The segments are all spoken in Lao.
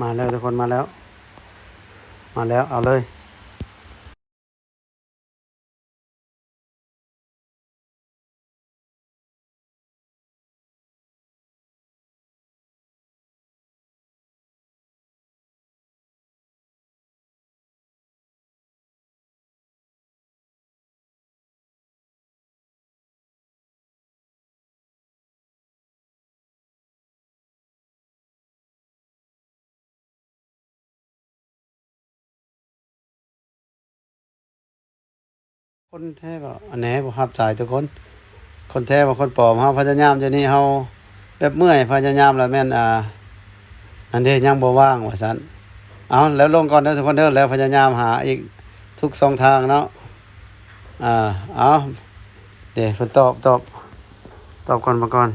ມາແລ້ວທຸກຄົນ ມາແລ້ວ ມາແລ້ວ ເອົາເລີຍ. ຄົນແທ້ບໍ່ ອັນແນ່ ບໍ່ຮັບສາຍທຸກຄົນ. ຄົນແທ້ບໍ່ ຄົນປອມ. ເຮົາພະຍາຍາມຢູ່ນີ້ ເຮົາແບບເມື່ອຍ ພະຍາຍາມແລ້ວແມ່ນ ອ່າ ອັນເດ ຍັງບໍ່ວ່າງວ່າຊັ້ນ. ເອົາ ແລ້ວລົງກ່ອນເດີທຸກຄົນເດີ ແລ້ວພະຍາຍາມຫາອີກທຸກຊ່ອງທາງເນາະ. ອ່າ ເອົາ ເດ ເພິ່ນຕອບ ຕອບ ຕອບກ່ອນ ມາກ່ອນ.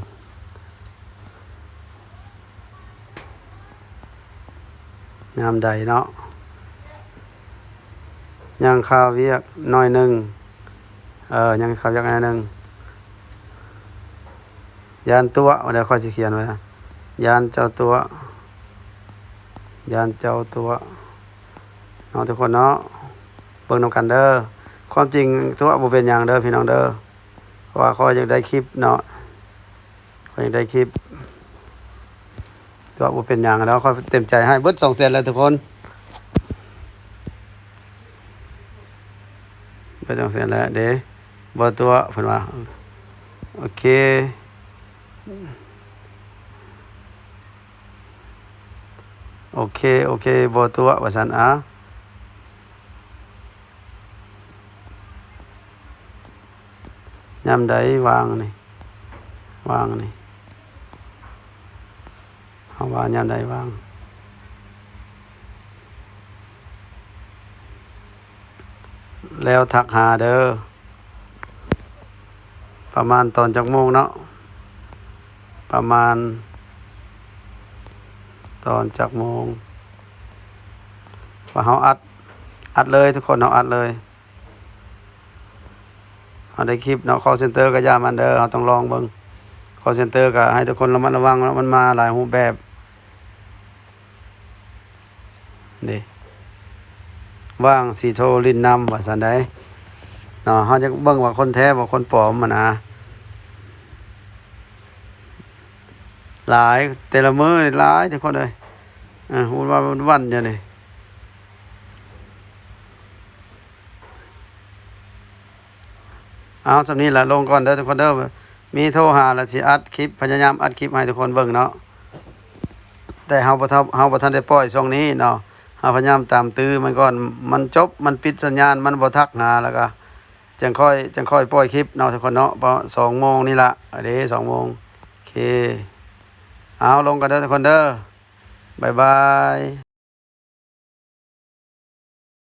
ຍາມໃດເນາະ ຍັງຄາວຽກໜ້ອຍໜຶ່ງ ເອີ ຍັງຄາວຽກໜ້ອຍໜຶ່ງ. ຢ້ານຕົວະ ວ່າແລ້ວຂ້ອຍຊິຂຽນໄວ້ ຢ້ານເຈົ້າຕົວະ ຢ້ານເຈົ້າຕົວະເນາະ ທຸກຄົນເນາະ. ເບິ່ງນຳກັນເດີ ຄວາມຈິງຕົວະບໍ່ເປັນຫຍັງເດີພີ່ນ້ອງເດີ ເພາະວ່າຂ້ອຍຢາກໄດ້ຄລິບເນາະ ຂ້ອຍຢາກໄດ້ຄລິບ. ຕົວະບໍ່ເປັນຫຍັງດອກ ຂ້ອຍເຕັມໃຈໃຫ້ເບິດສອງແສນແລ້ວທຸກຄົນ ເບິດສອງແສນແລ້ວເດ້. ບໍ່ຕົວະ ເພິ່ນວ່າ ໂອເຄ ໂອເຄ ໂອເຄ ບໍ່ຕົວະ ວ່າຊັ້ນ. ອາ ຍາມໃດວ່າງນີ້ ວ່າງນີ້ ເຮົາວ່າຍາມໃດວ່າງ ແລ້ວທັກຫາເດີ. ປະມານຕອນຈັກໂມງເນາະ ປະມານຕອນຈັກໂມງ ວ່າເຮົາອັດ ອັດເລີຍທຸກຄົນ ເຮົາອັດເລີຍ. ເຮົາໄດ້ຄລິບເນາະ ຄໍເຊັນເຕີກໍຢ່າມັນເດີ ເຮົາຕ້ອງລອງເບິ່ງ. ຄໍເຊັນເຕີກໍໃຫ້ທຸກຄົນລະມັດລະວັງເນາະ ມັນມາຫຼາຍຮູບແບບເດ້. ວ່າງຊິໂທຫຼິ້ນນຳ ວ່າຊັ້ນໃດເນາະ. ເຮົາຈະເບິ່ງວ່າຄົນແທ້ບໍ່ຄົນປອມຫັ້ນນະ ຫຼາຍ ແຕ່ລະມື້ນີ້ຫຼາຍທຸກຄົນເອີຍ. ເອີ ວຸ້ນວ່າວຸ້ນວ່ານຢູ່ນີ້. ເອົາ ສ່ຳນີ້ລະ ລົງກ່ອນເດີທຸກຄົນເດີ. ມີໂທຫາລະຊິອັດຄລິບ ພະຍາຍາມອັດຄລິບໃຫ້ທຸກຄົນເບິ່ງເນາະ ແຕ່ເຮົາບໍ່ທັນ ເຮົາບໍ່ທັນໄດ້ປ່ອຍຊ່ວງນີ້ເນາະ. ເຮົາພະຍາຍາມຕາມຕື້ມັນກ່ອນ ມັນຈົບ ມັນປິດສັນຍານ ມັນບໍ່ທັກຫາ ແລ້ວກະຈັ່ງຄ່ອຍ ຈັ່ງຄ່ອຍປ່ອຍຄລິບເນາະທຸກຄົນເນາະ. ເພາະສອງໂມງນີ້ລະ ເດ້ ສອງໂມງ ໂອເຄ. ເອົາ ລົງກັນເດີທຸກຄົນເດີ ບາຍບາຍ.